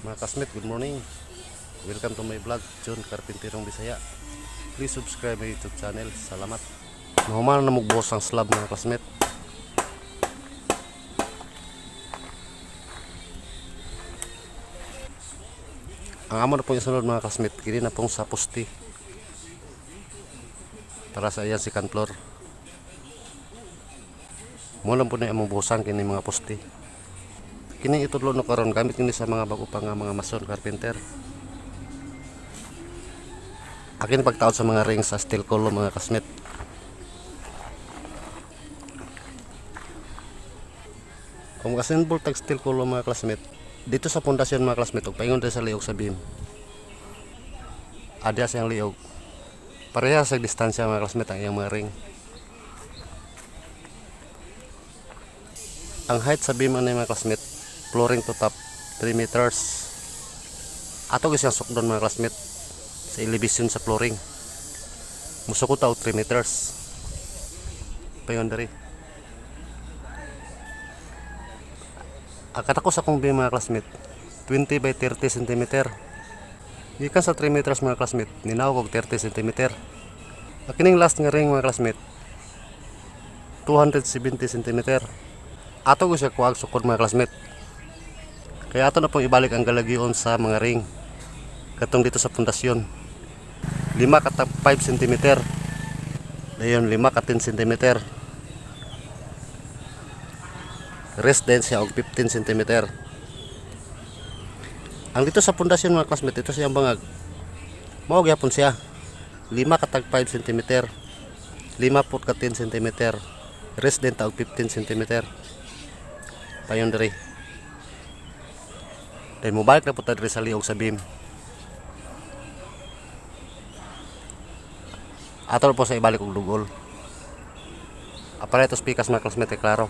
Mga classmate, good morning. Welcome to my vlog, John Carpinterong Bisaya. Please subscribe my YouTube channel. Salamat. Nahuman na mugbuhos ang slab, mga classmate. Ang amo na pong isunod, mga classmate, kini na pong sa poste. Para sa iyang second floor. Mo lang po na among buhusan kini mga poste. Kini itudlo no karon gamit kini sa mga bago pa nga mga mason carpenter. Akin pagtaod sa mga ring sa steel column, mga classmate. Kung mag-assemble tag steel column, mga classmate, dito sa pundasyon, mga classmate, ug paingon diri sa liog sa beam. Adya siyang liog. Pareha sa distansya, mga classmate, ang iyang mga ring. Ang height sa beam ani, mga classmate, flooring to top, 3 meters. Ato gyud siyang sukdon, mga classmate, sa elevation sa flooring. Musukot og 3 meters. Payon diri. Ang katako sa akong beam, mga classmate, 20 by 30 cm. Gikan sa 3 meters, mga classmate, ninaw og 30 cm. Ang kining last nga ring, mga classmate, 270 cm. Ato ko siya kuag sukod, mga classmate. Kaya ato na pong ibalik ang galagion sa mga ring. Katong dito sa pundasyon. 5 ka 5 cm. Dayon 5 ka 10 cm. Rest din siya og 15 cm. Ang dito sa pundasyon, mga classmate, ito siyang bangag. Mao gyapon siya. 5 ka tag 5 cm. 5 put ka 10 cm. Rest din ta og 15 cm. Payon diri. Then mobalik na po ta diri sa liog sa beam. Ato po sa ibalik og dugol. Aparato speakers, mga classmate, eh, klaro.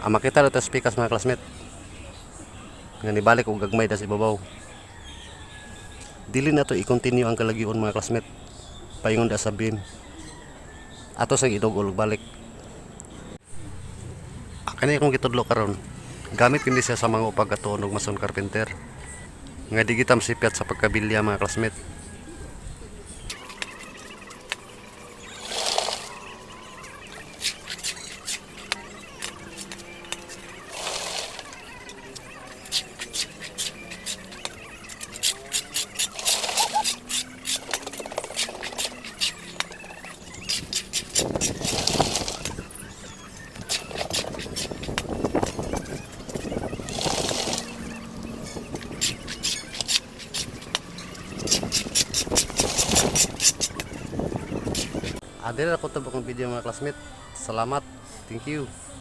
Ang makita na ito speakers, mga classmate. Nga nibalik og gagmay da sa ibabaw. Dili na to i-continue ang kalagion, mga classmate. Paingon da sa beam. Ato sa idugol og balik. Kani akong gitudlo karon. Gamit kini siya sa mga upag katuon og mason carpenter. Nga di gitam sipyat sa pagkabilya, mga classmate. Adira ko to akong video, mga classmate. Salamat. Thank you.